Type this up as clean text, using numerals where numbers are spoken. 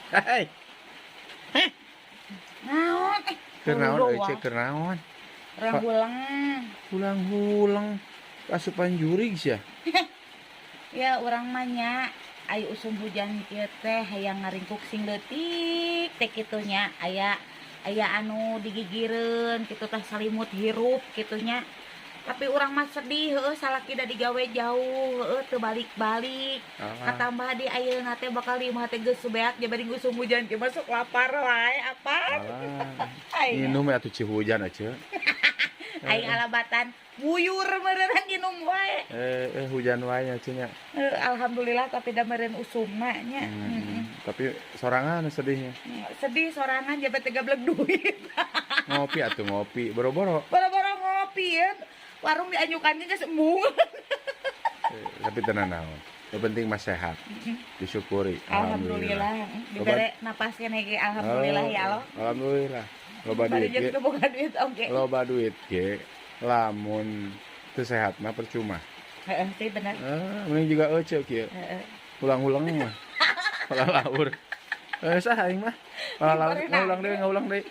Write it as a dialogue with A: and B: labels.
A: Hei. Heh.
B: Naon eh?
A: Keur naon euy, Cek, keur naon?
B: Hulang.
A: Hulang-hulang. Asupan jurig sia.
B: Ya urang mah nya aya usum hujan kieu teh hayang ngaringkuk sing leutik teh kitu nya, aya aya anu digigireun kitu teh, salimut hirup kitu nya. Tapi urang mah sedih heueuh, salaki da digawe jauh heueuh, teu balik-balik. Katambah di ayeuna teh bakal di imah teh geus beak, bari usum hujan kieu masuk lapar wae apa.
A: Alah. Minum atuh ci hujan aja.
B: Aing alabatan buyur meureun, nginum wae.
A: Eh, eh, hujan wae nya, Ceu, nya.
B: Alhamdulillah, tapi da meureun usumna nya.
A: Tapi sorangan sedihnya.
B: Sedih sorangan, jabat teh gablek duit.
A: Ngopi atuh, ngopi boro-boro.
B: Boro-boro ngopi ya. Warung dianyukan geus embung.
A: Tapi tenang naon. Yang penting mah sehat. Disyukuri.
B: Alhamdulillah. Dibere napas keneh ge alhamdulillah, ya Allah.
A: Alhamdulillah. Loba duit ge.
B: Boga duit oge.
A: Loba duit ge lamun teu sehat mah percuma.
B: Heeh sih, bener.
A: Eh, mending juga euceu kieu.
B: Heeh.
A: Ulang-ulang mah. Ulang laur. Eh, sah aing mah. Ulang, ngulang deui, ngulang deui.